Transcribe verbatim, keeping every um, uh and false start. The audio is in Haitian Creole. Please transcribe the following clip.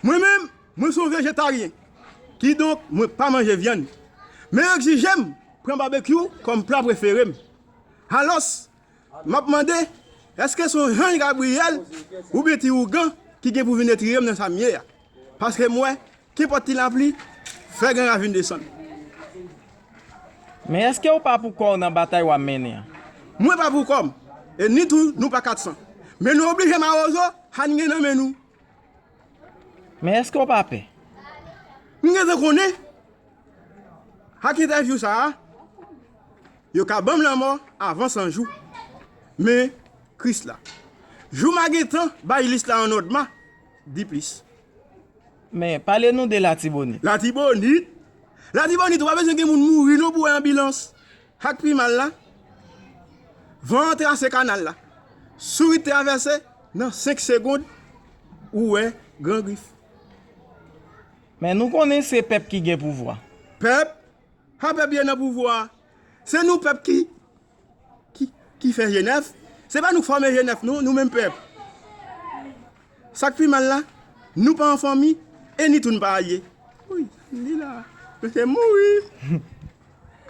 Mwen menm, mwen se yon vejetaryen. Kidonk, mwen pa manje vyann. Men yo egzije m pran babekyou kòm pla prefere m. Alòs, m ap mande, èske se yon zanj Gabriyèl oubyen ti ougan ki gen pou vin retire m nan sa m ye a? Paske m wè, kenpòt ti lapli, fè gran ravin desann. Men èske w pa pou kò w nan batay w ap mennen an? Mwen pa pou kò m, e ni tou nou pa kat san. Men nou oblije mawozo sa n gen nan men nou. Men èske w pa pè? M gentan konnen. Ak entèvyou sa a, yo ka ban m lanmò avan san jou. Men, Krisla, jou m a gentan bay lis la an òd ma, di plis. Men, pale nou de Latibonit. Latibonit? Latibonit, ou pa bezwen gen moun mouri non pou wè anbilans. Ak pi mal la, van an trase kanal la. Sourit travèse, nan senk segonn, ou wè Gran Grif. Men nou konnen se pèp ki gen pouvwa. Pèp? A pèp ye nan pouvwa a. Se nou pèp ki, ki, ki fè Jenèf. Se pa nou k fòme Jenèf non, nou menm pèp. Sa k pi mal la, nou pa an fanmi, e ni tou n pa alye. Wi, li la, mesye mouri.